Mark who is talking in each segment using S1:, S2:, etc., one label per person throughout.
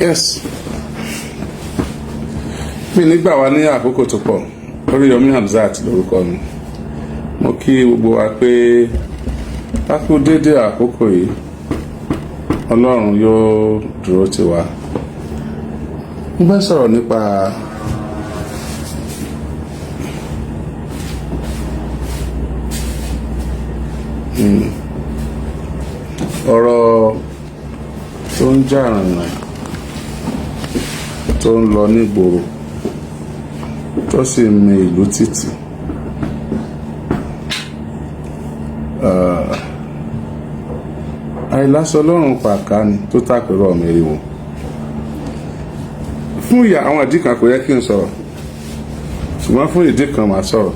S1: Yes, mi nígbà wa ní àkókò tó pọ̀. Oríyọmí Hamzat lórúkọ mi. Mo kí gbogbo wa pé a kú déédéé àkókò yìí. Ọlọ́run yóò dúró tì wá. Mo fẹ́ sọ̀rọ̀ nípa ọ̀rọ̀ tó ń jà rànyìn, tó ń lọ nígboro, tó sì mi ìlú títì. Àìlásọ lọ́rùn pàká ni tó tàpérò ọmọ eriwo fún ìyá. Àwọn ìdí kan kò yẹ kí n sọ̀rọ̀, ṣùgbọ́n fún ìdí kan màá sọ̀rọ̀.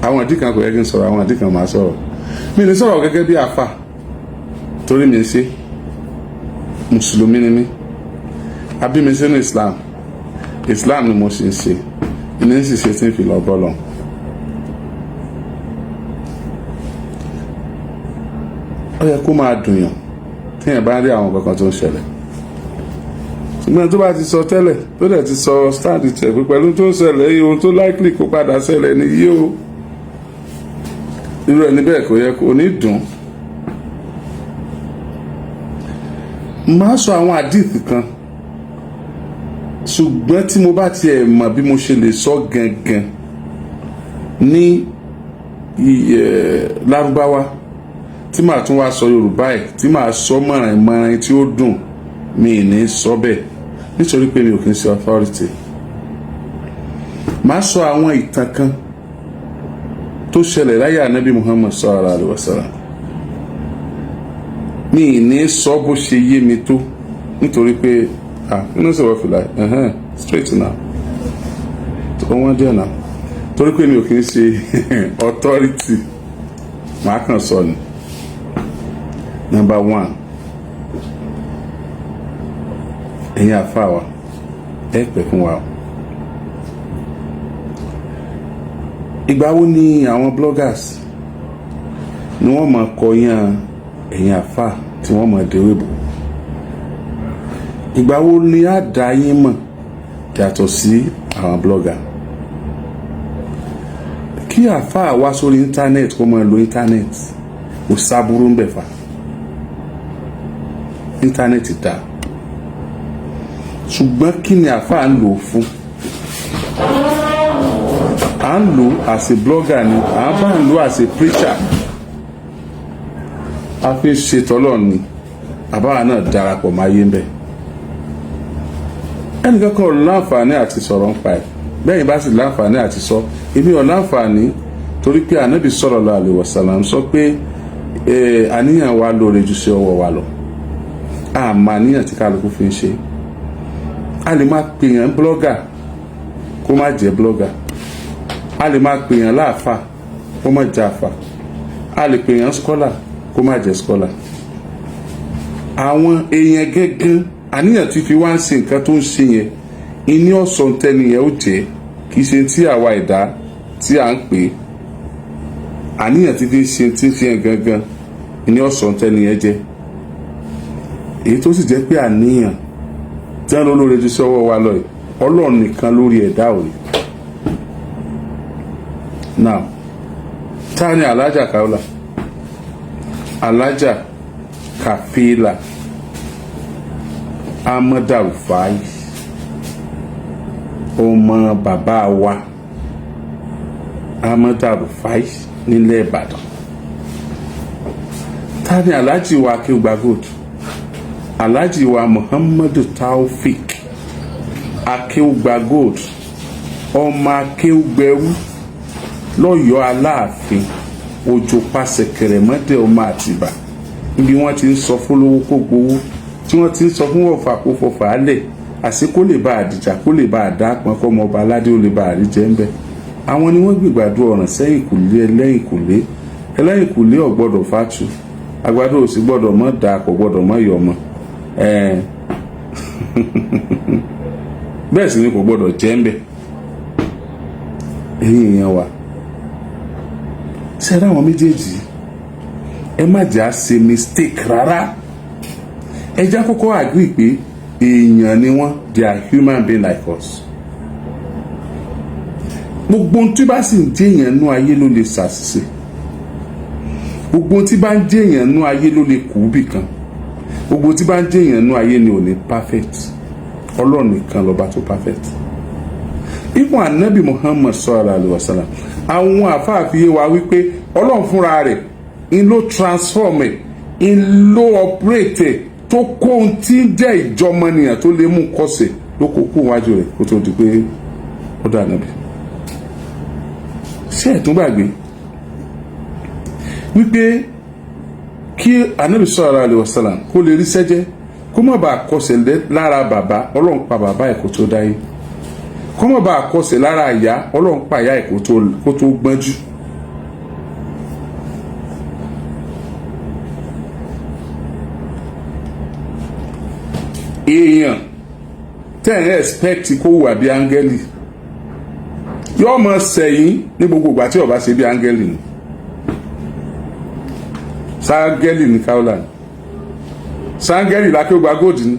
S1: Àwọn ìdí kan kò yẹ kí n sọ̀rọ̀, àwọn ìdí kan màá sọ̀rọ̀. Mi ní sọ̀rọ̀ gẹ́gẹ́ bí àfà, torí mi ń ṣe mùsùlùmí ni mí. A bí mi sínú Islam, Islam ni mo sì ń ṣe ní sì ṣe tí ń fi lọ bọ́ lọ. Ó yẹ kó máa dùnyàn téèyàn bá ń rí àwọn kankan tó ń ṣẹlẹ̀, ṣùgbọ́n tó bá ti sọ tẹ́lẹ̀, tó dẹ̀ ti sọ stand tẹ̀ pé pẹ̀lú tó ń ṣẹlẹ̀ yìí, ohun tó likely kó padà ṣẹlẹ̀ ni yìí o, irú ẹni bẹ́ẹ̀ kò yẹ kó ní dùn. Máa sọ àwọn àdìsí kan, ṣùgbọ́n tí mo bá tiẹ̀ mọ̀ bí mo ṣe lè sọ gangan ní Lárúbáwá, tí màá tún wá sọ Yorùbá ẹ̀, tí màá sọ mọ̀ràn mọ̀ràn tí ó dùn, mi ní sọ bẹ́ẹ̀, nítorí pé mi ò kí ń ṣe authority. Màá sọ àwọn ìtàn kan tó ṣẹlẹ̀ láyé Ànábì Muhammad sallallahu alaihi wasallam. Mi ní sọ bó ṣe yé mi tó, nítorí pé, ah, inú sọ̀rọ̀ fìlà ẹ̀hẹ́n straight now tó wọ́n díẹ̀ náà, torí pé mi ò kí ń ṣe authority, màá kàn sọ ni. Number one, ẹ̀yin àfa wa, ẹ pẹ́ fún wa o. Ìgbà wo ni àwọn bloggers ni wọ́n máa kọyán ẹ̀yin àfa tí wọ́n máa dewé bò? Ìgbà wo ni á dá yín mọ̀ yàtọ̀ sí àwọn blogger? Kí àfa wá sórí íńtánẹ́ẹ̀tì, kó máa lo íńtánẹ́ẹ̀tì, kò sábúrú ń bẹ̀ fà. Íńtánẹ́ẹ̀tì dá, ṣùgbọ́n kí ni àfa ń lò fún? À ń lò as a blogger ni, à ń bá ń lò as a preacher, a fi ṣe tọ́lọ̀ ni, àbáwa náà darapọ̀ máa yé ń bẹ̀. Ẹnìkan kan ò láǹfààní àti sọ̀rọ̀ ń pa ẹ̀ bẹ́ẹ̀ bá sì láǹfààní àti sọ, èmi ò láǹfààní, torí pé Ànábì sallallahu alaihi wasallam sọ pé àníyàn wa lóore ju sí ọwọ́ wa lọ. Àmọ́ àníyàn tí kálukú fi ń ṣe, a lè máa pèèyàn blogger kó má jẹ́ blogger, a lè máa pèèyàn láàfà kó má jẹ́ àfà, a lè pèèyàn scholar kó má jẹ́ scholar. Àwọn èèyàn gángan, àníyàn tí fi wá ń ṣe nǹkan tó ń ṣe yẹn, ìní ọ̀sán tẹ́niyẹn ó jẹ́, kì í ṣe tí àwa ẹ̀dá tí à ń pè é. Àníyàn tí fi ń ṣe tí ń fi hàn gangan, ìní ọ̀sán tẹ́niyẹn jẹ́. Èyí tó sì jẹ́ pé àníyàn tí wọ́n lọ lóore ju sọ́wọ́ wa lọ yìí, Ọlọ́run nìkan lórí ẹ̀dá òye. Now, ta ni Alájà Kaola, Alájà Kàfílà Amada Rufai, ọmọ bàbá wa Amada Rufai nílẹ̀ Ìbàdàn? Ta ni Aláàjì wa Akéwùgbà Gold, Aláàjì wa Muhammadu Taofik Akéwùgbà Gold, ọmọ akéwùgbẹrú lọ́yọ̀ọ́ Aláàfin, òjò pàṣẹkẹrẹ mọ́dẹ, ọmọ Àtìbà, níbi wọ́n ti ń sọ fún lówó kó gbowó, tí wọ́n ti ń sọ fún wọ̀fà kó fọfà á lẹ̀, àṣé kó lè bá àdìjà, kó lè bá àdá pọn, kọ́ ọmọ ọba aládé ó lè bá àríjẹ́ ń bẹ́. Àwọn ni wọ́n gbìgbàdo ọ̀ràn sẹ́yìn kùlé ẹlẹ́yìn kùlé ẹlẹ́yìn kùlé, ọ̀gbọ́dọ̀ fàtú àgbàdo, ò sì gbọ́dọ̀ mọ́ da, kò gbọ́dọ̀ mọ́ yọ ọmọ bẹ́ẹ̀ sì ni kò gbọ́dọ̀ jẹ́ ń bẹ̀. Ẹ̀yin èèyàn wa, ṣe àwọn méjèèjì, ẹ má jẹ́ à ṣe mistake rárá. Ẹ jẹ́ kọ́kọ́ agree pé Èèyàn ni wọ́n, they are human being like us. Gbogbo ohun tí bá sì ń jẹ́ èèyàn nú ayé ló lè ṣàṣìṣe. Gbogbo ohun tí bá ń jẹ́ èèyàn nú ayé ló lè kú bì kan. Gbogbo ohun tí bá ń jẹ́ èèyàn nú ayé ni ò ní perfect. Ọlọ́run nìkan lọ́ba tó perfect. Even Anabi Muhammad sallallahu alaihi wasallam, àwọn àfáàfin wa wípé Ọlọ́run fúnra rẹ̀ ń ló transform ẹ̀, ń ló operate ẹ̀, tó kó ohun tí ń jẹ́ ìjọmọnìyàn tó lè mú kọsẹ̀ ló kó kó wájú rẹ̀ kó tó di pé ó dà nàbì. Ṣé ẹ̀ tún gbàgbé wípé kí Anabi sallallahu alaihi wasallam kó lè rí sẹ́jẹ́, kó má bàa kọsẹ̀ lára bàbá, Ọlọ́run pa bàbá ẹ̀ kó tó dáyé. Kó má bàa kọsẹ̀ lára ìyá, Ọlọ́run pa ìyá ẹ̀ kó tó gbọ́njú. Èèyàn tẹ́ ẹ̀ expect kó wà bí áńgẹ́lì, yóò mọ sẹ́yìn ní gbogbo ìgbà tí ó bá ṣe bí áńgẹ́lì ni. Sáńgẹ́lì ní káwọ́là ni, sáńgẹ́lì lákéwàgbà gold ni,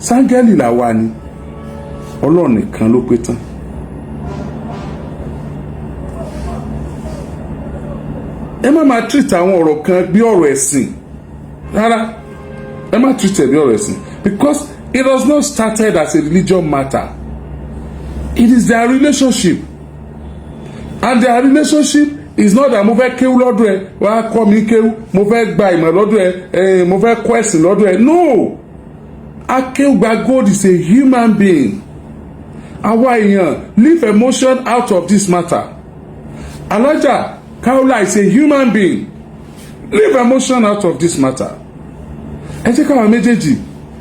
S1: sáńgẹ́lì làwa ni. Ọlọ́run nìkan ló pé tán. Ẹ má máa treat àwọn ọ̀rọ̀ kan bí ọ̀rọ̀ ẹ̀sìn rárá. Ẹ má treat ẹ̀ bí ọ̀rọ̀ ẹ̀sìn, because it was not started as a religion matter. It is their relationship, and their relationship is not that mo fẹ́ kéwú lọ́dọ̀ ẹ, wàá kọ́ mi kéwú, mo fẹ́ gba ìmọ̀ lọ́dọ̀ ẹ, mo fẹ́ kọ́ ẹ̀sìn lọ́dọ̀ ẹ. No, Akéwùgbà Gold is a human being. Àwa èèyàn, leave emotion out of this matter. Alhaja Kaola is a human being. Leave emotion out of this matter. Ẹ jẹ́ káwọn méjèèjì,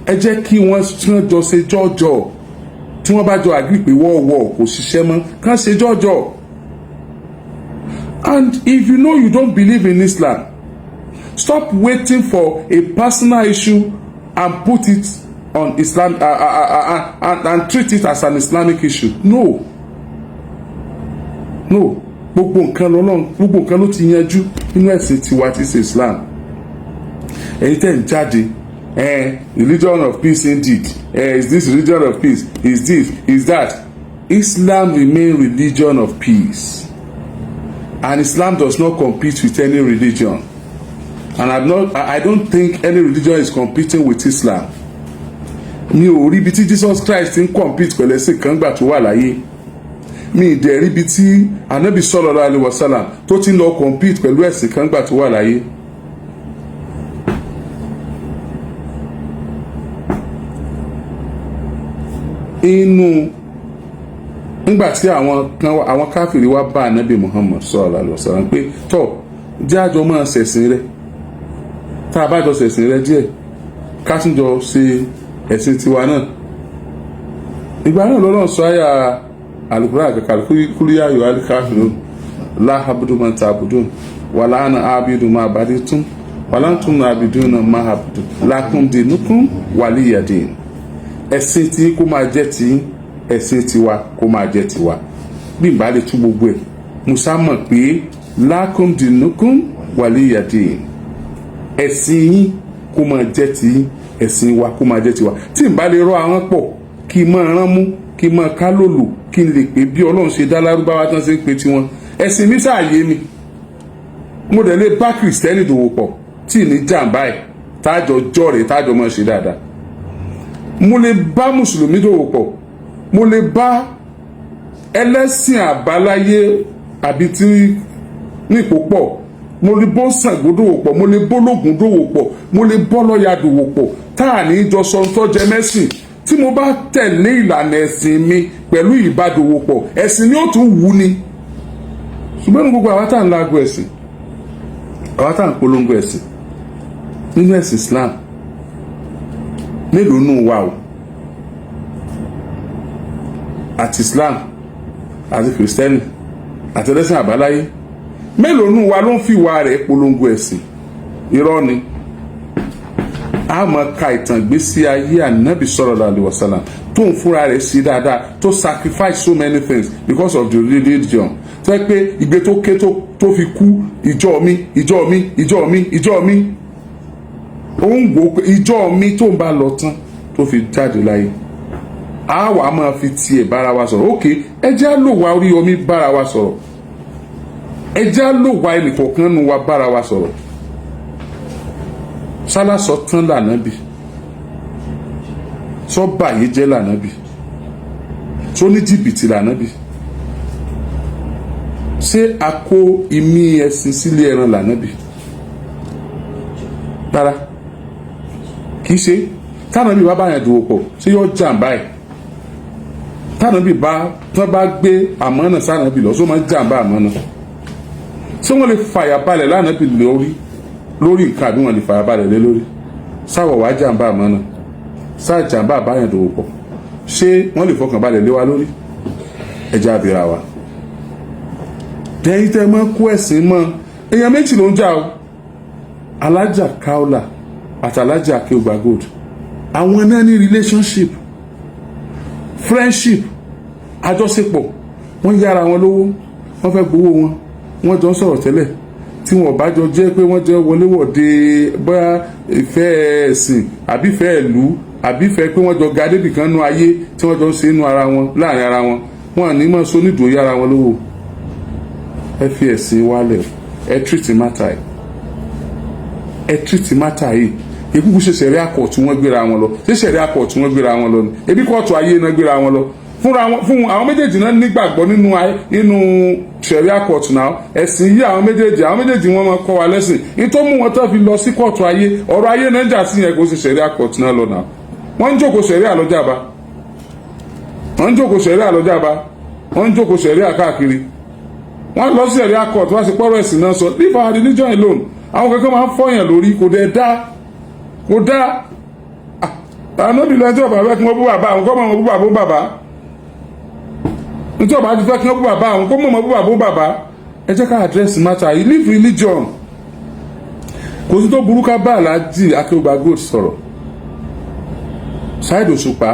S1: ẹ jẹ́ kí wọ́n jọ ṣe jọ́jọ́. Tí wọ́n bá jọ agree pé wọ́ọ̀wọ́ kò ṣiṣẹ́ mọ́, kàn ṣe jọ́jọ́. And if you know you don't believe in Islam, stop waiting for a personal issue and put it on Islam and treat it as an Islamic issue. No, no. Gbogbo nǹkan lọ́lọ́run, gbogbo nǹkan ló ti yanjú nínú ẹ̀sìn tiwa tí ṣe Islam. Ẹ̀yin tẹ́ ń jáde, religion of peace indeed. Is this religion of peace? Is this, is that? Islam remain religion of peace, and Islam does not compete with any religion, and I don't think any religion is competing with Islam. Mi ò rí ibi tí Jesus Christ ń compete pẹ̀lú ẹ̀sìn kan gbà tó wà láyé. Mi ì dẹ̀ rí ibi tí Anabi sallallahu alaihi wasallam tó ti ń lọ compete pẹ̀lú ẹ̀sìn kan gbà tó wà láyé. Inú nígbà tí àwọn kan, àwọn káfìrí wá bá Anabi Muhammad sallallahu alaihi wasallam pé, tọ́ jẹ́ àjọ máa ṣẹ̀sìn rẹ, tá a bá jọ ṣẹ̀sìn rẹ díẹ̀, ká tún jọ ṣe ẹ̀sìn tiwa náà. Ìgbà náà lọ́lọ́run sọ àyà alukura àkàkà: قل يا أيها الكافرون لا أعبد ما تعبدون ولا أنا عابد ما عبدتم ولا أنتم عابدون ما أعبد لكم دينكم ولي دين. Ẹ̀sìn tí kó máa jẹ́ tí ẹ̀sìn tiwa kó máa jẹ́ tiwa. Bí n bá lè tú gbogbo ẹ̀, musa mọ̀ pé لكم دينكم ولي دين, ẹ̀sìn yín kó máa jẹ́ tí ẹ̀sìn wa kó máa jẹ́ tiwa. Tí n bá lè rọ àwọn pọ̀, kí n máa rán mú, kí n máa ká lòlò, kí n lè pè bí Ọlọ́run ṣe dá Lárúbáwá tán ṣe ń pe tiwọn. Ẹ̀sìn mi ṣàyé mi, mo dẹ̀ lè bá Kìrìsìtẹ́nì dòwò pọ̀ tí ì ní jàǹbá ẹ̀, tájọ jọ́rẹ̀ẹ́, tájọ máa ṣe dáadáa. Mo lè bá mùsùlùmí dòwò pọ̀, mo lè bá ẹlẹ́sìn àbáláyé àbí tí nípò pọ̀, mo lè bó Ṣàngó dòwò pọ̀, mo lè bó lógun dòwò pọ̀, mo lè bọ́ lọ́ọ̀yà dòwò pọ̀, tá à ní jọ sọ tó jẹ mẹ́sìn. Tí mo bá tẹ̀lé ìlànà ẹ̀sìn mi pẹ̀lú ìbádòwò pọ̀, ẹ̀sìn ni ó tún wù ni. Ṣùgbọ́n ní gbogbo àwa tá à ń láago ẹ̀sìn, àwa tá à ń polongo ẹ̀sìn nínú ẹ̀sìn Islam, mélòó nù wa o, àti Islam àti Kìrìsìtẹ́nì àti ẹlẹ́sìn àbáláyé, mélòó nù wa ló ń fi ìwà rẹ̀ polongo ẹ̀sìn? Irọ́ ni. A máa ka ìtàn ìgbésí ayé Ànábì sallallahu alaihi wasallam tó ń fúnra rẹ̀ sí dáadáa, tó sacrifice so many things because of the religion, tó yẹ pé ìgbé tó ké tó fi kú, ìjọ mi, ìjọ mi, ìjọ mi, ìjọ mi. Òun wò pé ìjọ mi tó ń bá lọ tán. tó fi jáde láyé. A wà máa fi tiẹ̀ bára wa sọ̀rọ̀. Ok, ẹ jẹ́ á lò wá Oríyọmí bára wa sọ̀rọ̀, ẹ jẹ́ á lò wá ẹnìkọ̀ọ̀kan nu wa bára wa sọ̀rọ̀. Sálásọ tán lànàbì sọ́ba yìí jẹ́ lànàbì tó ní jìbìtì lànàbì. Ṣé a kó imí ẹṣin sílé ẹran lànàbì? Rárá, kì í ṣe. Tànàbì bá báyẹn dòwò pọ̀, ṣé yóò jàǹbá ẹ̀? Tànàbì bá tán bá gbé àmọ́nà sànàbì lọ, só máa ń jàǹbá àmọ́nà? Ṣé wọ́n lè fàyà balẹ̀ lánàbì lórí lórí nǹkan, àbí wọ́n lè fàyà balẹ̀ lé lórí? Sáwọ̀ wá jàǹbá àmọ́nà, sáà jàǹbá àbáyẹn dòwò pọ̀, ṣé wọ́n lè fọkàn balẹ̀ lé wa lórí? Ẹja àbíra wa. Ẹ̀yin tẹ́ mọ́ kó ẹ̀sìn mọ́, èèyàn méjì ló ń jà o, Alájà Kaola àti Alájà Akeugba Gold. Àwọn náà ní relationship, friendship, àjọṣepọ̀. Wọ́n yára wọn lówó, wọ́n fẹ́ gbowó wọn, wọ́n jọ ń sọ̀rọ̀ tẹ́lẹ̀. Tí wọn bá jọ jẹ́ pé wọ́n jẹ́ wọléwọ̀de, bóyá ìfẹ́ ẹ̀sìn àbí ìfẹ́ ìlú àbí ìfẹ́ pé wọ́n jọ ga débì kan nú ayé tí wọ́n jọ ń ṣe inú ara wọn láàrin ara wọn, wọn ní mọ̀ sónídùú yára wọn lówó. Ẹ fi ẹ̀sìn wálẹ̀, ẹ treat matter yìí, ẹ treat matter yìí. Ìkúkú ṣe sharia court wọ́n gbéra wọn lọ. Ṣé sharia court wọ́n gbéra wọn lọ ni? Ebi kóòtù ayé náà gbéra wọn lọ fúnra wọn. Fún àwọn méjèèjì náà nígbàgbọ́ nínú sharia court náà. Ẹ̀sìn yí àwọn méjèèjì, àwọn méjèèjì wọn máa kọ́ wa lẹ́sìn ní tó mú wọn tó fi lọ sí kóòtù ayé. Ọ̀rọ̀ ayé náà ń jà sí yẹn, kó ṣe sharia court náà lọ náà. Wọ́n ń jókòó sharia lọ́jàba, wọ́n ń jókòó sharia lọ́jàba, wọ́n ń jókòó sharia káàkiri. Wọ́n lọ sí sharia court, wọ́n sì pọ́rọ̀ ẹ̀sìn náà sọ. Leave our religion alone. Àwọn kankan máa ń fọyàn lórí, kò dẹ̀ dá, kò dá. Ànábì lẹ́yìn tí ọba fẹ́ kí wọ́n bú bàbá àwọn, kọ́ mọ̀ bú bàbá bàbá. Nítorí ọba ti fẹ́ kí wọ́n bú bàbá àwọn, kó mọ̀ bú bàbá bàbá. Ẹ jẹ́ ká address matter yìí. Leave religion. Kò sí tó burú ká bá Aláàjì Akéwùgbà Gold sọ̀rọ̀. Saheed Òṣùpá,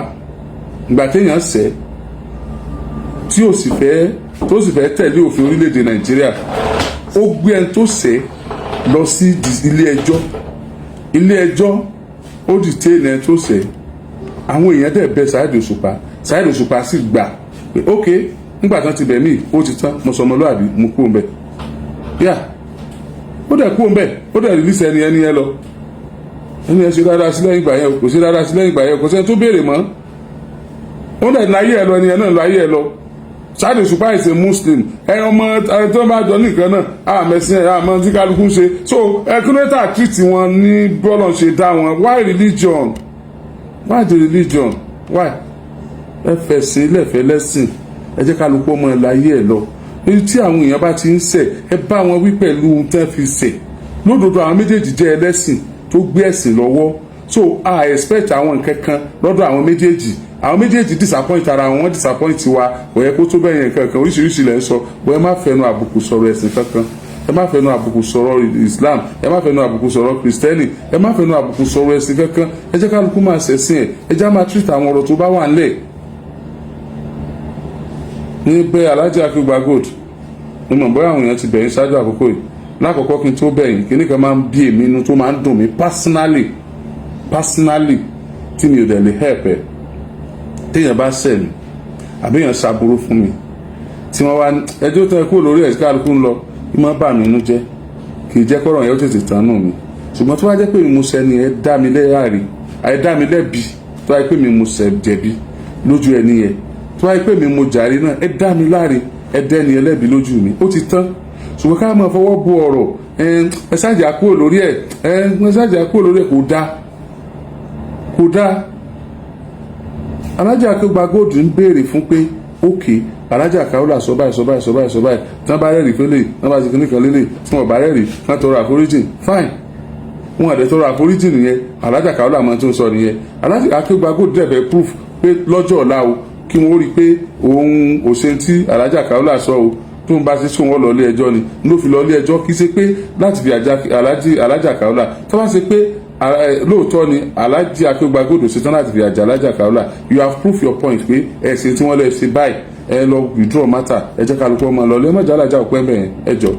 S1: ìgbà téèyàn ṣẹ̀ tí ò sì fẹ́, tó sì fẹ́ tẹ̀lé òfin orílẹ̀-èdè Nàìjíríà, ó gbé ẹni tó ṣẹ̀ lọ sí ilé ẹjọ́. Ilé ẹjọ́ ó detain ẹni tó ṣẹ̀. Àwọn èèyàn dẹ̀ bẹ̀ Saheed Òṣùpá. Saheed Òṣùpá sì gbà pé ok, nígbà tán ti bẹ̀ mí, ó ti tán, mo sọ ọmọlúwàbí, mo kú òun yà. Ó dẹ̀ kú òun bẹ̀, ó dẹ̀ release ẹni ẹni yẹn lọ. Ẹni yẹn ṣe dáadáa sí lẹ́yìn ìgbà yẹn, kò ṣe dáadáa sí lẹ́yìn ìgbà yẹn, kò sẹ́ni tó béèrè mọ́. Ó dẹ̀ láyé ẹ lọ, ẹni yẹn náà láyé ẹ lọ. Saheed Òṣùpá is a Muslim. Ẹ ọmọ ẹ tó bá jọ nìkan náà, àmẹsìn ẹ, àmọ́ tí kálukú ń ṣe. So ẹ kúnlẹ́tà treat wọn ní bọ́lọ̀ ṣe dá wọn. Why religion? Why the religion? Why? Ẹ fẹ̀sìn lẹ́fẹ̀ẹ́ lẹ́sìn, ẹ jẹ́ kálukú ọmọ ẹ láyé ẹ lọ. Èyí tí àwọn èèyàn bá ti ń ṣẹ̀, ẹ bá wọn wí pẹ̀lú tẹ́ fi ṣẹ̀ lódodo. Àwọn méjèèjì jẹ́ ẹlẹ́sìn tó gbé ẹ̀sìn lọ́wọ́, so I expect àwọn nǹkan kan lọ́dọ̀ àwọn méjèèjì. Àwọn méjèèjì disappoint ara wọn, wọ́n disappoint wa. Kò yẹ kó tó bẹ́ẹ̀ yẹn. Kankan oríṣiríṣi lẹ́ ń sọ bọ́. Ẹ má fẹnu àbùkù sọ̀rọ̀ ẹ̀sìn kankan, ẹ má fẹnu àbùkù sọ̀rọ̀ Islam, ẹ má fẹnu àbùkù sọ̀rọ̀ Kristẹni, ẹ má fẹnu àbùkù sọ̀rọ̀ ẹ̀sìn kankan. Ẹ jẹ́ kálukú máa ṣẹ̀sìn ẹ̀, ẹ jẹ́ á máa treat àwọn ọ̀rọ̀ tó bá wà ńlẹ̀ ní bẹ́ẹ̀. Alájà Akéwùgbà Gold, mo mọ̀ bóyá àwọn èèyàn ti bẹ̀yìn ṣáájú àkókò yìí. Lákọ̀ọ́kọ́, kí n tó bẹ̀yìn, kíní kan máa ń bí èmi inú tó máa ń dùn mí personally, personally, tí mi ò dẹ̀ lè help ẹ̀. Téèyàn bá ṣẹ̀ mí àbí èèyàn ṣàbúrú fún mi, tí wọ́n wá ẹjọ́ tó ẹ kúrò lórí ẹ̀ tí kálukú ń lọ, kí má bà mí inú jẹ́, kì í jẹ́ kọ́rọ̀ yẹn ó tètè tán nù mí. Ṣùgbọ́n tó bá jẹ́ pé mo ṣẹ̀ ni, ẹ dá mi lẹ́yàrí, ẹ dá mi lẹ́bi. Tó bá jẹ́ pé mi mo ṣẹ̀ jẹ̀bi lójú ẹni yẹn, tó bá jẹ́ pé mi mo jàre náà, ẹ dá mi láre, ẹ dẹ́ni ẹlẹ́bi lójú mi, ó ti tán. Ṣùgbọ́n ká máa fọwọ́ bu ọ̀rọ̀, ẹ ṣáàjà kúrò lórí ẹ, ẹ ṣáàjà kúrò lórí ẹ, kò dáa, kò dáa. Alájà Akéwùgbà Gold ń béèrè fún pé ókè, Alájà Kaola sọ báyìí, sọ báyìí, sọ báyìí, sọ báyìí. Tí wọ́n bá rẹ́rìí fẹ́lẹ̀, tí wọ́n bá ti kíní kan lélẹ̀, tí wọ́n bá rẹ́rìí, tí wọ́n tọrọ àforíjì, fine. Wọn àdẹ tọrọ àforíjì nìyẹn. Alájà Kaola máa tún sọ nìyẹn. Alájà Akéwùgbà Gold dẹ̀ fẹ́ proof pé lọ́jọ́ ọ̀la o, kí wọ́n rí i pé òun ò ṣe tí Alájà Kaola sọ o. Tó ń bá ṣe sóun, wọn lọ ilé ẹjọ́ ni ló fi lọ ilé ẹjọ́. Kì í ṣe pé láti fi Alájà Kaola. Tó bá ṣe pé lóòótọ́ ni Alájì Akéwùgbà Gold ṣetán láti fi àjà Alájà Kaola, you have proved your point pé ẹ̀sìn tí wọ́n lè ṣe báyìí. Ẹ lọ withdraw matter, ẹ jẹ́ kálukú ọmọ lọ lé. Ẹ má jẹ́ alájà òpẹ́ mẹ́ẹ̀. Ẹ jọ,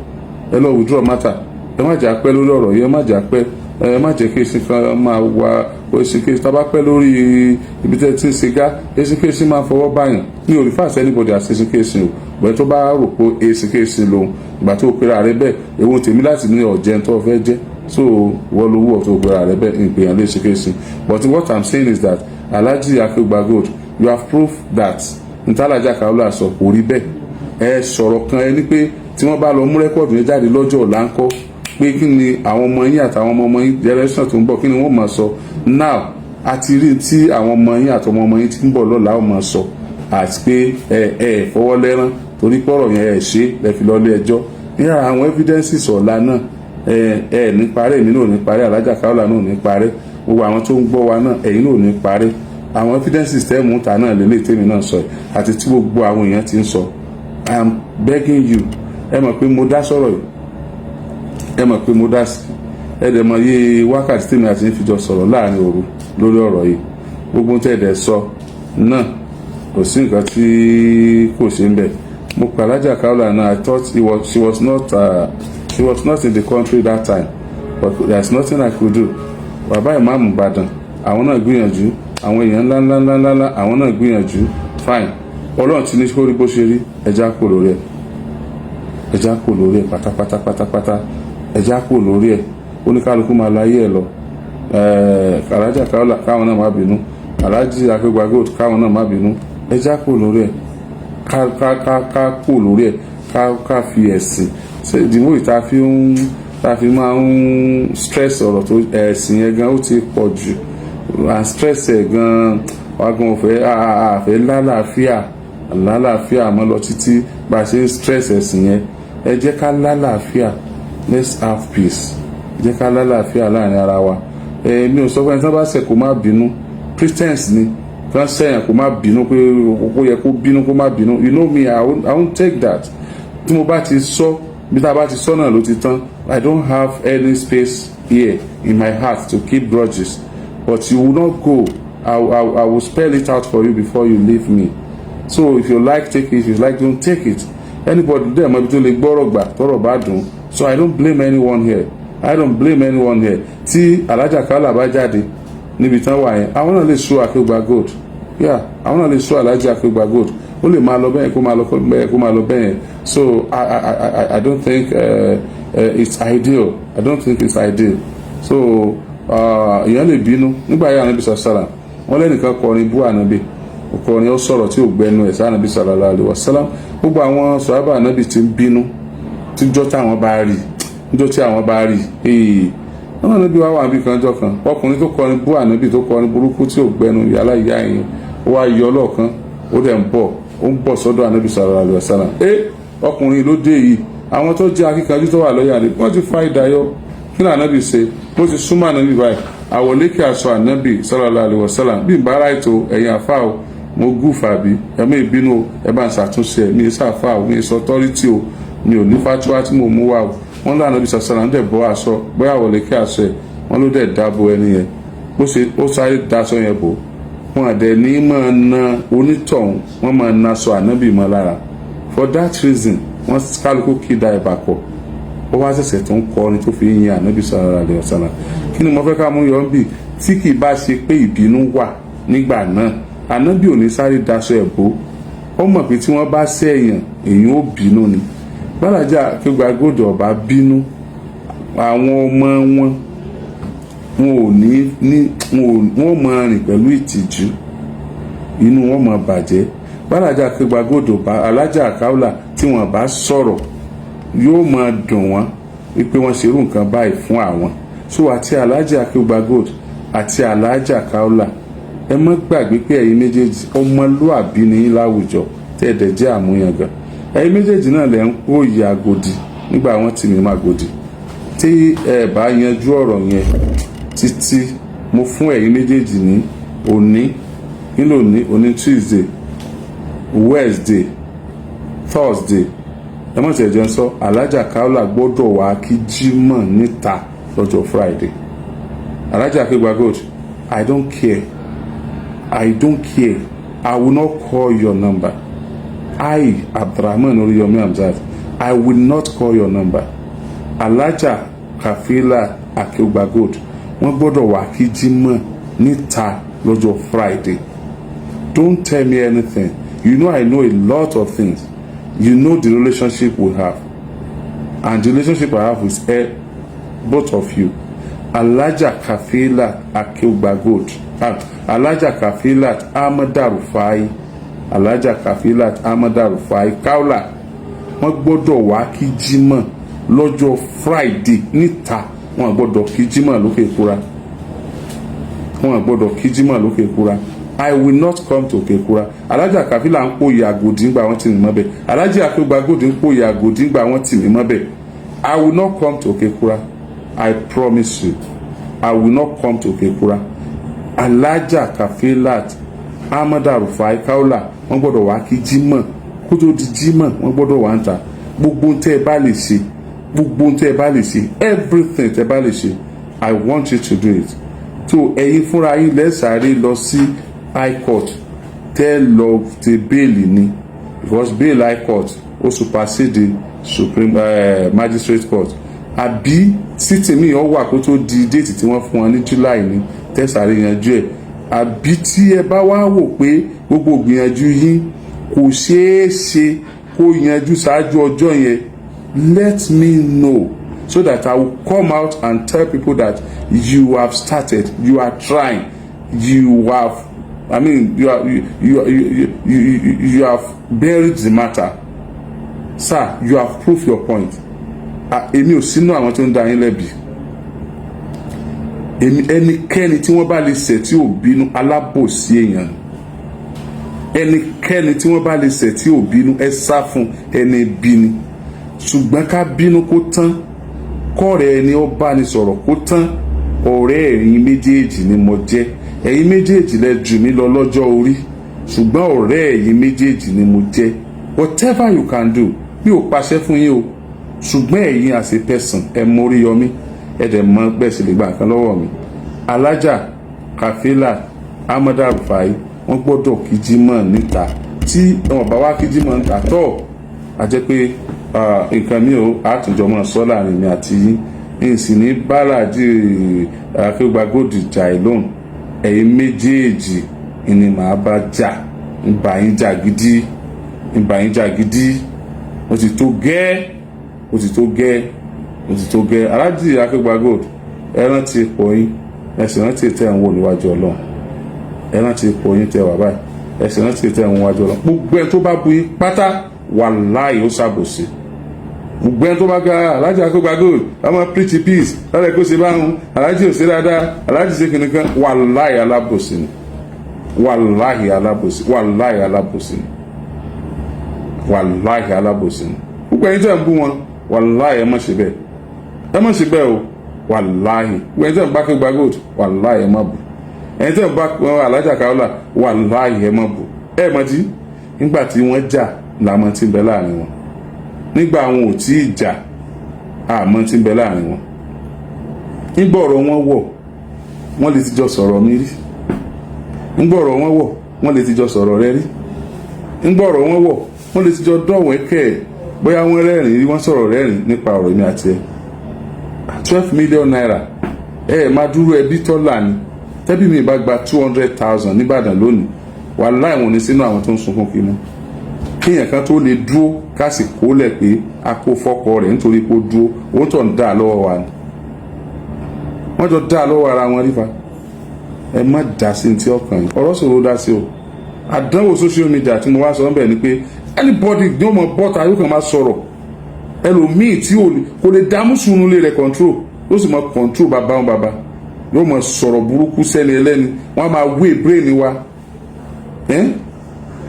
S1: ẹ lọ withdraw matter. Ẹ má jẹ́ apẹ́ lórí ọ̀rọ̀ yìí, ẹ má jẹ́ apẹ́. Ẹ má jẹ́ kí eṣin kan máa wá eṣin kí tá a bá pẹ́ lórí ibi tẹ́ ti ń ṣe gá, eṣin kí eṣin máa fọwọ́ báyàn. Mi ò rí fàṣẹ anybody àti eṣin kí eṣin o, bẹ́ẹ̀ tó bá rò pé eṣin kí eṣin lòun ìgbà tó pera rẹ bẹ́ẹ̀, èwo tèmi láti ní ọ̀jẹ̀ tó fẹ́ jẹ́? So wọ́n lówó ọ̀ tó pera rẹ bẹ́ẹ̀, ìpèyàn lè ṣe kéṣin. But what I'm saying is that Alhaji Akeugba Gold, you have proof that ntàlájà Kaola sọ kò rí bẹ́ẹ̀. Ẹ sọ̀rọ̀ kan, ẹ ní pé tí wọ́n bá lọ mú record yẹn jáde lọ́jọ́ ọ̀la ńkọ́, pé kí ni àwọn ọmọ yín àtàwọn ọmọ ọmọ yín, generation tó ń bọ̀, kí ni wọ́n máa sọ? Now, a ti rí tí àwọn ọmọ yín àtọmọ ọmọ yín tí ń bọ̀ lọ́la ó máa sọ, àti pé ẹ ẹ fọwọ́ lẹ́rán torí pọ̀rọ̀ yẹn, ẹ ṣe lẹ fi lọ ilé ẹjọ́ ní àwọn evidences ọ̀la náà. Ẹ ẹ ní parẹ́, èmi náà ò ní parẹ́, Alájà Kaola náà ò ní parẹ́, gbogbo àwọn tó ń gbọ́ wa náà, ẹ̀yin náà ò ní parẹ́. Àwọn evidences tẹ́ mú ta náà lélẹ̀ tèmi náà sọ yìí àti tí gbogbo àwọn èèyàn ti ń sọ. I am begging you. Ẹ mọ̀ pé mo dá sọ̀rọ̀ yìí, ẹ mọ̀ pé mo dá sí. Ẹ dẹ̀ mọ̀ yé wákàtí tèmi àti yín fi jọ sọ̀rọ̀ láàrin òru lórí ọ̀rọ̀ yìí. Gbogbo tẹ́ ẹ dẹ̀ sọ náà, kò sí nǹkan tí kò ṣe ń bẹ̀. Mo pè Alájà Kaola náà. I thought he was, she was not she was not in the country that time, but there is nothing I could do. Bàbá Ìmáàmù Ìbàdàn, àwọn náà gbìyànjú. Àwọn èèyàn ńlá ńlá ńlá ńlá, àwọn náà gbìyànjú. Fine, Ọlọ́run ti ní kó rí bó ṣe rí. Ẹja kò lórí ẹ̀, ẹja kò lórí ẹ̀ pátápátá pátápátá, ẹja kò lórí ẹ̀. Oníkálukú máa láyé ẹ̀ lọ. Alájà káwọn náà má bínú, Alájì Akéwà Gold káwọn náà má bínú. Ẹja kò lórí ẹ̀, ká ká ká ká kò lórí ẹ̀, ká ká fi ẹ̀sìn ṣe ìdìbò yìí tá a fi máa ń stress ọ̀rọ̀ tó ẹ̀sìn yẹn gan, ó ti pọ̀ jù and stress ẹ̀ gan wàgùn ọ̀fẹ́ àfẹ́ lálàáfíà lálàáfíà mọ́ lọ títí bá a ṣe ń stress ẹ̀sìn yẹn. Ẹ jẹ́ ká lálàáfíà, let's have peace. Ẹ jẹ́ ká lálàáfíà láàrin ara wa. Èmi ò sọ fún ẹni tí wọ́n bá ṣẹ̀ kó má bínú. Christians ni kàn sẹ́yìn kó má bínú, pé kó yẹ kó bínú, kó má bínú. You know me, I won't take that. Tí mo bá ti sọ, bí tá a bá ti sọ náà ló ti tán. I don't have any space here in my heart to keep grudges, but you will not go. I will spell it out for you before you leave me. So if you like, take it. If you like, don't take it. Anybody there mọ ibi tó lè gbọ́rọ̀ gbà tọ́rọ̀ bá dùn. So I don't blame anyone here, I don't blame anyone here. Tí Alájà Kaola bá jáde níbi tán wà yẹn, àwọn náà lè sue Akéwà Gold. Yeah, àwọn náà lè sue Alájà Akéwà Gold. Ó lè máa lọ bẹ́ẹ̀, kó máa lọ bẹ́ẹ̀, kó máa lọ bẹ́ẹ̀. So I don't think it's ideal. I don't think it's ideal. So èèyàn lè bínú. Nígbà yà Ànábì sàlá, wọn lẹ́nìkan kọrin bú Ànábì, kọrin, ó sọ̀rọ̀ tí ò gbẹnu ẹ̀ sí Ànábì sallallahu alaihi wasallam. Gbogbo àwọn sọ̀rọ̀ Ànábì ti ń bínú tíjọ́ táwọn bá rí, níjọ́ tí àwọn bá rí ee, wọn Ànábì wá wà níbi kan jọ kan, ọkùnrin tó kọrin bú Ànábì, tó kọrin burúkú tí ò gbẹnu yàrá ìyá yẹn, ó wá yọ ọlọ́ọ̀kan, ó dẹ̀ ń bọ̀, ó ń bọ̀ sọ́dọ̀ Ànábì sallallahu alaihi wasallam. Ẹ ọkùnrin ló dé yìí. Àwọn tó jẹ́ akíkanjú tó wà lọ́yà rẹ̀, wọ́n ti fa ìdáyọ. Kí ni Ànábì ṣe? Bó ti súnmọ́ Ànábì báyìí, àwọ̀lékè aṣọ Ànábì sallallahu alaihi wasallam. Bí n bá ráìtò ẹ̀yìn àfa o, mo gúfà bí ẹ̀mí ìbínú o, ẹ bá ń ṣàtúnṣe ẹ̀. Mi ì sàfà o, mi ì sọ authority o, mi ò ní fatuwa tí mo mú wá o. Wọ́n lé Ànábì sàṣàlà ń dẹ̀ bọ́ aṣọ, bóyá àwọ̀lékè aṣọ ẹ̀, wọ́n ló dẹ̀ dáàbò ẹni yẹn. Bó ṣe ó sáré daṣọ yẹn bò, wọn àdẹ ní máa na onítọ̀hún, wọ́n máa na aṣọ Ànábì mọ́ lára. For that reason, wọ́n kálukú kí da ìbà kọ̀. Ó wá ṣẹ̀ṣẹ̀ tó ń kọrin tó fi ń yin Ànábì sallallahu alaihi wasallam. Kí ni mo fẹ́ ká mú yọ ń bì? Tí kì í bá ṣe pé ìbínú wà nígbà náà, Ànábì ò ní sáré daṣọ ẹ̀ bò. Ó mọ̀ pé tí wọ́n bá ṣẹ̀yàn, èyàn ó bínú ni. Bàlájà Akéwà Gold ọba bínú, àwọn ọmọ wọn, wọn ò ní ní wọn máa rìn pẹ̀lú ìtìjú, inú wọn máa bàjẹ́. Bàlájà Akéwà Gold ọba, Alájà Kaola, tí wọ́n bá sọ̀rọ̀, yóò máa dùn wọ́n wípé wọ́n ṣerú nǹkan báyìí fún àwọn. So àti Alájà Akéwà Gold àti Alájà Kaola, ẹ má gbàgbé pé ẹ̀yin méjèèjì, ọmọlúàbí ni yín láwùjọ tẹ́ ẹ dẹ̀ jẹ́ àmúyangàn. Ẹ̀yin méjèèjì náà lẹ̀ ń kó ìyà Agodi nígbà wọ́n tì mí má Agodi. Tí ẹ bá yanjú ọ̀rọ̀ yẹn títí, mo fún ẹ̀yin méjèèjì ní òní nílò ní òní, Tuesday, Wednesday, Thursday. Ẹ mọ̀ tí ẹ jẹ́ ń sọ, Alájà Kaola gbọ́dọ̀ wá kí Jímọ̀ níta lọ́jọ́ Friday. Alájà Akéwà Gold, I don't care, I don't care. I will not call your number. I, Abdulrahman Oriyomi Hamzat, I will not call your number. Alájà Kafila Akéwà Gold. Wọ́n gbọ́dọ̀ wá kí jímọ̀ níta lọ́jọ́ Friday. Don't tell me anything. You know I know a lot of things. You know the relationship we have and the relationship I have with both of you. Alhaja Kafilat Akeugba Gold, Alhaja Kafilat Ahmada Rufai, Alhaja Kafilat Ahmada Rufai Kaula, wọ́n gbọ́dọ̀ wá kí jímọ̀ lọ́jọ́ Friday níta. Wọ́n gbọ́dọ̀ kí jímọ̀ lókè kúra. Wọ́n gbọ́dọ̀ kí jímọ̀ lókè kúra. I will not come to Òkè-Kúra. Alhaja Kafila ń pòyì àgòdì ńgbà wọ́n tì mí mọ́bẹ̀. Alhaji Akeugba Gold ń pòyì àgòdì ńgbà wọ́n tì mí mọ́bẹ̀. I will not come to Òkè-Kúra. I promise you, I will not come to Òkè-Kúra. Alhaja Kafilat Ahmada Rufai Kaula, wọ́n gbọ́dọ̀ wá kí jímọ̀. Kó tó di jímọ̀, wọ́n gbọ́dọ̀ wá ń ta. Gbogbo tẹ́ ẹ bá lè ṣe, gbogbo tẹ́ ẹ bá lè ṣe, everything tẹ́ ẹ bá lè ṣe, I want you to do it. So ẹ̀yin fúnra yín lẹ́sàárẹ̀ lọ sí high court tẹ́ lọ ti bail ni, because bail high court ó supersede supreme magistrate court. Àbí sitting míì ó wà kó tó di date tí wọ́n fún wọn ní July ni tẹ́sàárẹ̀ yanjú ẹ̀. Àbí tí ẹ bá wá wò pé gbogbo ìgbìyànjú yín kò ṣeé ṣe kó yanjú ṣáájú ọjọ́ yẹn, let me know so that I will come out and tell people that you have started, you are trying, you have, I mean, you are you you you you, you, you have buried the matter. Sir, you have proved your point. Èmi ò sínú àwọn tó ń dá yín lẹ́bi. Èmi, ẹnikẹ́ni tí wọ́n bá lè ṣẹ̀ tí ò bínú, alábòsí èèyàn. Ẹnikẹ́ni tí wọ́n bá lè ṣẹ̀ tí ò bínú, ẹ sá fún, ẹni bí ni. Ṣùgbọ́n ká bínú kó tán, kọ́rẹ́ ẹni ó bá ní sọ̀rọ̀ kó tán. Ọ̀rẹ́ ẹ̀yin méjèèjì ni mo jẹ́. Ẹ̀yin méjèèjì lẹ jù mí lọ lọ́jọ́ orí, ṣùgbọ́n ọ̀rẹ́ ẹ̀yin méjèèjì ni mo jẹ́. Whatever you can do, mi ò pàṣẹ fún yín o, ṣùgbọ́n ẹ̀yin as a person, ẹ mọ Oríyọmí, ẹ dẹ̀ mọ bẹ́ẹ̀ sì lè gba nǹkan lọ́wọ́ mi. Alhaja Kafila Ahmada Rufai, wọ́n gbọ́dọ̀ kí jímọ̀ níta. Tí wọn bá wá kí jímọ̀ níta tọ́, a jẹ́ pé nǹkan mi ò àtúnjọ mọ́ sọ láàrin mi àti yín. N sì ní báràjì Akéwùgbà Gold jà ẹ̀ lóhùn. Ẹ̀yin méjèèjì ni màá bá jà. Ń bá yín jà gidi, ń bá yín jà gidi. Ó ti tó gẹ́, ó ti tó gẹ́, ó ti tó gẹ́. Aláàjì Akéwùgbà Gold, ẹ rántí ipò yín, ẹ sì rántí tẹ́ ń wò níwájú Ọlọ́run. Ẹ rántí ipò yín tẹ́ wà báyìí, ẹ sì rántí tẹ́ ń wò níwájú Ọlọ́run. Gbogbo ẹ tó bá bu yín pátá, wàláhì, ó ṣàbòsí. Gbogbo ẹ tó bá ga Aláàjì Akéwùgbà Gold, ọmọ preach peace lọ́dẹ̀ kó ṣe báwọn aláàjì ò ṣe dáadáa, aláàjì ṣe kìnìkan, wàláhì, alábòsí ni. Wàláhì, alábòsí. Wàláhì, alábòsí ni. Wàláhì, alábòsí ni. Gbogbo ẹ̀yin tẹ́ ń bú wọn, wàláhì, ẹ má ṣe bẹ́ẹ̀, ẹ má ṣe bẹ́ẹ̀ o. Wàláhì, gbogbo ẹ̀yin tẹ́ ń bá Akéwùgbà Gold, wàláhì, ẹ má bù. Ẹ̀yin tẹ́ ń bá Alájà Kaola, wàláhì, ẹ má bù. Ẹ mọ̀ tí nígbà tí wọ́n jà làmọ́ tí ń bẹ láàrin wọn. Nígbà àwọn ò tí ì jà, àmọ́ tí ń bẹ láàrin wọn. Nígbà ọ̀rọ̀ wọn wọ̀, wọ́n lè ti jọ sọ̀rọ̀ mi rí. Nígbà ọ̀rọ̀ wọn wọ̀, wọ́n lè ti jọ sọ̀rọ̀ rẹ rí. Nígbà ọ̀rọ̀ wọn wọ̀, wọ́n lè ti jọ dọ̀wẹ́kẹ̀. Bóyá wọ́n rẹ́rìn rí, wọ́n sọ̀rọ̀ rẹ́rìn nípa ọ̀rọ̀ mi àti ẹ. ₦12 million, ẹ ẹ máa dúró. Ẹbí tọ́lá ni. Tẹ́bí mi bá gba 200,000 nìbàdàn lónìí, wàláhì, wọn ní sínú àwọn tó ń sunkún kí mú. Kéèyàn kan tó lè dúró ká sì kólẹ̀ pé a kó fọ́kọ rẹ̀ nítorí pé ó dúró, òun tó ń dá lọ́wọ́ wa ni. Wọ́n jọ dá lọ́wọ́ ara wọn rífa. Ẹ má dá sí ti ọkàn yìí. Ọ̀rọ̀ sọ̀rọ̀ dá sí o. Àdánwò social media tí mo wá sọ ń bẹ̀ ni pé anybody ní ó mọ bọ́ta, yóò kàn máa sọ̀rọ̀. Ẹlòmíì tí kò lè dá mùsùlùmí lè rẹ̀ control, yóò sì mọ control bàbá wọn, bàbá yóò mọ sọ̀rọ̀ burúkú sẹ́ni ẹlẹ́ni. Wọ́n á máa wé brain wa.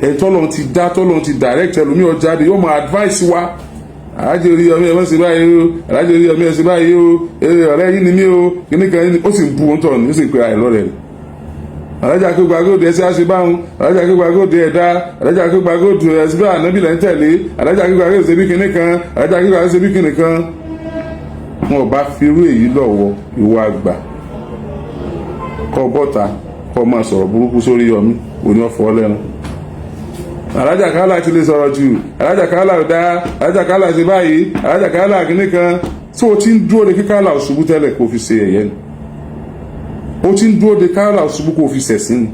S1: Ẹ tọ́lọ́n ti dá, tọ́lọ́n ti direct ẹlòmíì ọjáde, yóò mọ advice wa. Alájẹ Oríyọmí, ẹ mọ̀ sí báyìí o. Alájẹ Oríyọmí, ẹ sí báyìí o. Ọ̀rẹ́ yín ni mí o. Kíní kan yín ni ó sì ń bu ohun tọ̀ ní, ó sì ń pe àìlọ́ rẹ̀. Alájà Akéwùgbà Gold, ẹ sí àṣẹ báwọn. Alájà Akéwùgbà Gold, ẹ̀dá Alájà Akéwùgbà Gold, ẹ sí bá ànábì lẹ́ ń tẹ̀lé. Alájà Akéwùgbà Gold ṣe bí kíní kan. Alájà Akéwùgbà Gold ṣe bí kíní kan. Wọn ò bá fi irú èyí lọ́wọ́ ìwọ àgbà kọ́ bọ́ta, kọ́ máa sọ̀rọ̀ burúkú sórí Yọmí òní ọ̀fọ̀ lẹ́nu. Alájà Kálá ti lè sọ̀rọ̀ jù. Alájà Kálá ò dáa. Alájà Kálá ṣe báyìí. Alájà Kálá kìíní kan tí o ti ń dúró de kí Kálá ò ṣubú tẹ́lẹ̀ kó fi ṣe ẹ̀yẹ ni. Ó ti ń dúró de Kaola ṣubú kó fi ṣẹ̀sín ni.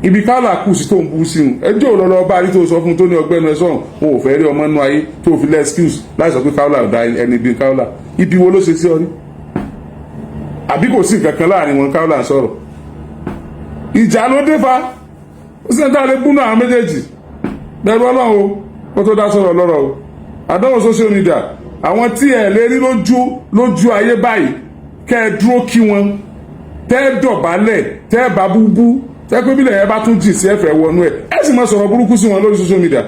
S1: Ibi Kaola kù sí tó ń bú sí un, ẹjọ́ òlọ́lọ́ bá rí tó sọ fún tó ní ọgbẹ́nu ẹ sọ̀rùn, òun ò fẹ́ rí ọmọ nínú ayé tó fi lẹ́ excuse láì sọ pé Kaola ò da ẹni bí Kaola. Ibi wo ló ṣe sí ọ rí? Àbí kò sí nǹkan kan láàrin wọn? Kaola ń sọ̀rọ̀, ìjà ló dé fa. Ó sì ń dá lé búnú àwọn méjèèjì. Bẹ̀rù Ọlọ́run o, kó tó dá sọ̀rọ̀ lọ́rọ̀ o. Àdánwò social media, àwọn tí ẹ lè rí lójú lójú ayé báyìí, kẹ́ ẹ dúró kí wọn, tẹ́ ẹ dọ̀bálẹ̀, tẹ́ ẹ bá búbú, tẹ́ pé bílẹ̀ yẹn bá tún jì sí ẹ̀fẹ̀ wọnú ẹ̀, ẹ sì máa sọ̀rọ̀ burúkú sí wọn lórí social media.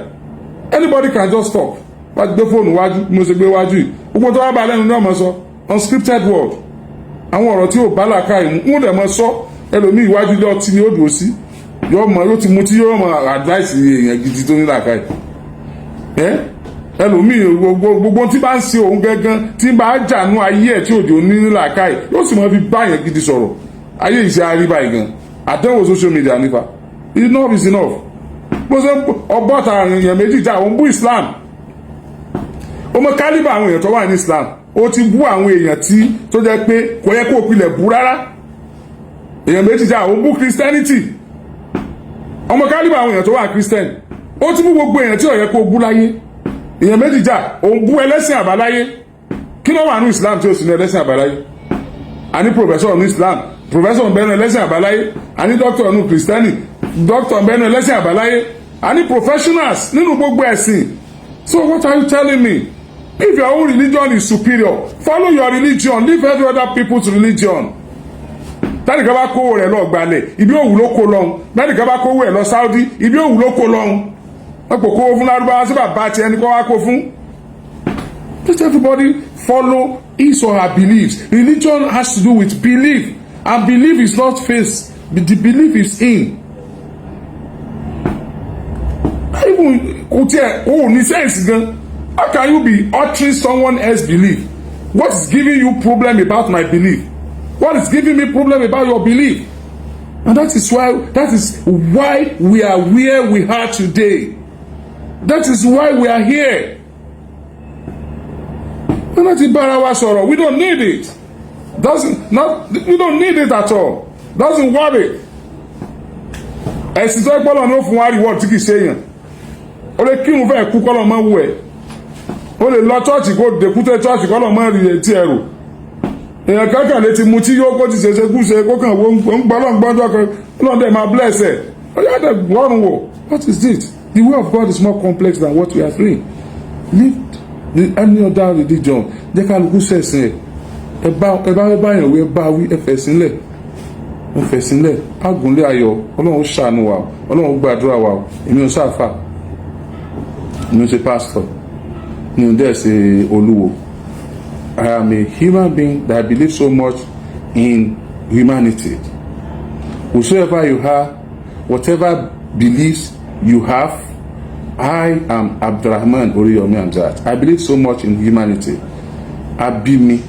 S1: Anybody can just talk. Wá gbé fóònù wájú bí mo ṣe gbé wájú yìí, gbogbo tó wá bá lẹ́nu ní ọmọ sọ unscripted word, àwọn ọ̀rọ̀ tí ò bá làákà ìmú ń dẹ̀ mọ́ sọ. Ẹlòmíì, iwájú ilé ọtí ni ó dùn sí, yóò mọ, yóò ti mutí, yóò mọ advice èèyàn gidi tó ní làákà ẹ. Ẹlòmíì, gbogbo tí bá ń ṣe òun gangan tí bá jànú ayé ẹ̀ tí òjò ní làákà yóò sì mọ fi bá yẹn gidi sọ̀rọ̀. Ayé ìṣe àríbá yìí gan, àdánwò social media nífa. Enough is enough. Bó ṣe ọbọ̀ta èèyàn méjì jà, òun bú Islam. Ó mọ caliber àwọn èèyàn tó wà ní Islam. Ó ti bú àwọn èèyàn tí tó jẹ́ pé kò yẹ kó o pilẹ̀ bú rárá. Èèyàn méjì jà, òun bú Christianity. Ọmọ caliber àwọn èèyàn tó wà Christian. Ó ti bú gbogbo èèyàn tí ò yẹ kó o bú láyé. Èèyàn méjì jà, òun bú ẹlẹ́sìn àbáláyé. Kí ló wà ní Islam tí ó sì ní ẹlẹ́sìn àbáláyé? Àní professor ní Islam, professor ń bẹnu ẹlẹ́sìn àbáláyé. Àní doctor ní Kristẹni, doctor ń bẹnu ẹlẹ́sìn àbáláyé. Àní professionals nínú gbogbo ẹ̀sìn. So what are you telling me? If your own religion is superior, follow your religion, leave every other people's religion. Tẹ́nìkan bá kówó rẹ̀ lọ gbalẹ̀, ibi òwú ló kó lọ́hùn. Tẹ́nìkan bá kówó ẹ̀ lọ Saudi, ibi òwú ló kó lọ́hùn. Wọ́n kò kówó fún Lárúbáwá sí bàbá tiẹ̀ ní kó wá kó fún. Let everybody follow his or her beliefs. Religion has to do with belief, and belief is not face, the belief is in. Even kò tiẹ̀ o ní sense gan. How can you be uttering someone else belief? What is giving you problem about my belief? What is giving me problem about your belief? And that is why we are where we are today. That is why we are here. Wọ́n láti bára wa sọ̀rọ̀. We don't need it. Doesn't not, we don't need it at all. Doesn't worry. Ẹ̀sìn tó gbọ́dọ̀ ní ó fún wa reward tí kì í ṣe èèyàn. Ó lè kírun fẹ́ kú kọ́lọ̀ mọ́ wù ẹ́. Ó lè lọ church kó dèkúté church kọ́lọ̀ mọ́ rí etí ẹ̀rù. Èèyàn kankan lè ti mu tí yóò kó ti ṣe ṣe kú ṣe kó kàn wọ́n ń gbọ́ lọ́ngbọ́njọ́ kan lọ́n dẹ̀ máa bless ẹ̀. Ó yà dẹ̀ gbọ́rùn wò. What is it? The way of God is more complex than what we are doing. Leave any other religion. Jẹ́ kálukú ṣẹ̀sìn ẹ̀. Ẹ bá báyàn wí, ẹ bá wí, ẹ fẹ̀ sílẹ̀, ẹ fẹ̀ sílẹ̀. Ágúnlé ayọ̀. Ọlọ́run ṣàánú wa, Ọlọ́run gbàdúrà wa. Èmi ò sáfà, èmi ò ṣe pásítọ̀, mi ò dẹ̀ ṣe olúwo. I am a human being that believes so much in humanity. Whosoever you are, whatever beliefs you have, I am Abdulrahman Oriyomi Hamzat. I believe so much in humanity. A bí mi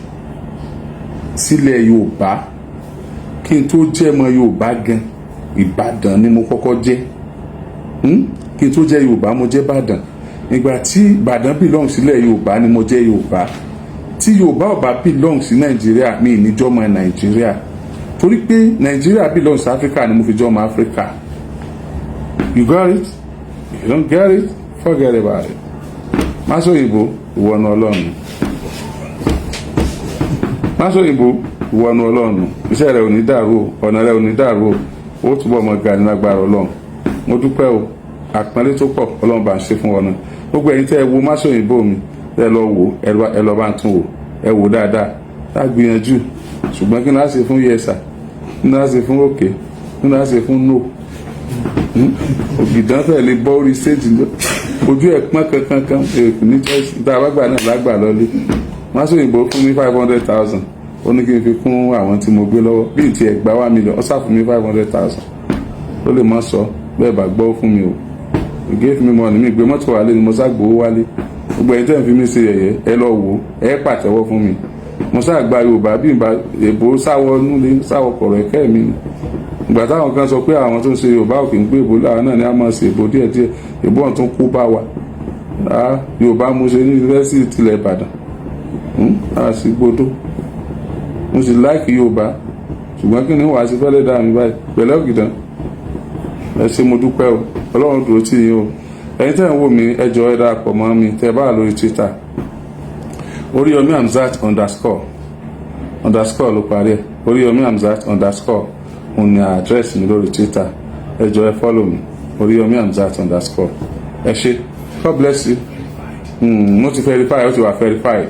S1: sílẹ̀ Yorùbá. Kí n tó jẹ́ ọmọ Yorùbá gan, Ìbàdàn ni mo kọ́kọ́ jẹ́. Kí n tó jẹ́ Yorùbá, mo jẹ́ Ìbàdàn. Ìgbà tí Ìbàdàn belong sílẹ̀ Yorùbá ni mo jẹ́ Yorùbá. Tí Yorùbá ò bá belong sí Nàìjíríà, mi ní jọ́mọ Nàìjíríà, torí pé Nàìjíríà belong sí Áfíríkà ni mo fi jọ́mọ Áfíríkà. You got it? If you don't get it, forget about it. Má sọ òyìnbó, ìwọ nu Ọlọ́run. Má sọ òyìnbó, ìwọ nu Ọlọ́run. Iṣẹ́ rẹ ò ní dàrú o, ọ̀nà rẹ ò ní dàrú o. Ó túbọ̀ mọ ga ní lágbára Ọlọ́run. Mo dúpẹ́ o. Àpọ́nlé tó pọ̀, Ọlọ́run bá ń ṣe fún ọ náà. Gbogbo ẹ̀yin tẹ́ ẹ wo má sọ òyìnbó mi, tẹ́ ẹ lọ wò, ẹ lọ bá ń tún wò, ẹ wò dáadáa. Tá gbìyànjú, ṣùgbọ́n kí ni a ṣe fún yes sir? Kí ni a ṣe fún okay? Kí ni a ṣe fún no? Ògìdán fẹ́ lè bọ́ orí stage, ojú ẹ̀ pọ́n kankan kan ní choice. Tá a bá gbà náà lágbà lọ́lé. Má sọ òyìnbó fún mi 500,000. Ó ní kí n fi kún àwọn tí mo gbé lọ́wọ́. Bí n tiẹ̀ gba 1 million, ó sà fún mi 500,000. Ó lè má sọ bẹ́ẹ̀ bá gbọ́ fún mi o. He gave me money. Mi gbé mọ́tò wálé ni mo sá gbowó wálé. Gbogbo ẹ̀yin tẹ́ ń fi mí ṣe yẹ̀yẹ́, ẹ lọ wò ó, ẹ pàtẹ́wọ́ fún mi. Mo sá gba Yorùbá bí n bá èbó sáwọ núlé sáwọ kọ̀rọ̀ ẹ̀kẹ́ mi ni. Ìgbà táwọn kan sọ pé àwọn tó ń ṣe Yorùbá ò kì í gbé èbó láwọn náà ni a máa ṣe èbó díẹ̀díẹ̀. Èbó ọ̀hún tún kó bá wa. Yorùbá mo ṣe ní yunifásitì tilẹ̀ Ìbàdàn, a sì gbódó. Mo sì like Yorùbá. Ṣùgbọ́n kí ni wàá ṣe fẹ́lẹ́ dá mi báyìí pẹ̀lẹ́ ògìdán? Ẹ ṣé, mo dúpẹ́ o. Ọlọ́run dúró tì yín o. Ẹ̀yin tẹ́ ń wò mí, ẹ jọ̀ọ́, ẹ darapọ̀ mọ́ mi. Tẹ́ bá wà lórí Twitter, Oríyọmí Hamzat underscore, underscore ló parí ẹ̀, Oríyọmí Hamzat underscore, òun ni àdírẹ́sì mi lórí Twitter. Ẹ jọ̀ọ́, ẹ follow mi, Oríyọmí Hamzat underscore. Ẹ ṣé, God bless you. Mo ti verify, ó ti wà verified,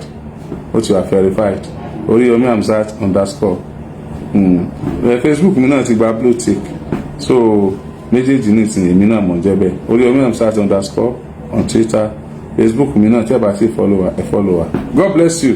S1: ó ti wà verified, Oríyọmí Hamzat underscore. Facebook mi náà ti gba blue tick, so méjèèjì ní ìsìn èmi náà mọ̀ jẹ́ bẹ́ẹ̀, Oríyọmí Hamzat underscore on Twitter, Facebook mi náà. Tí ẹ bá ti follow wa, ẹ follow wa. God bless you.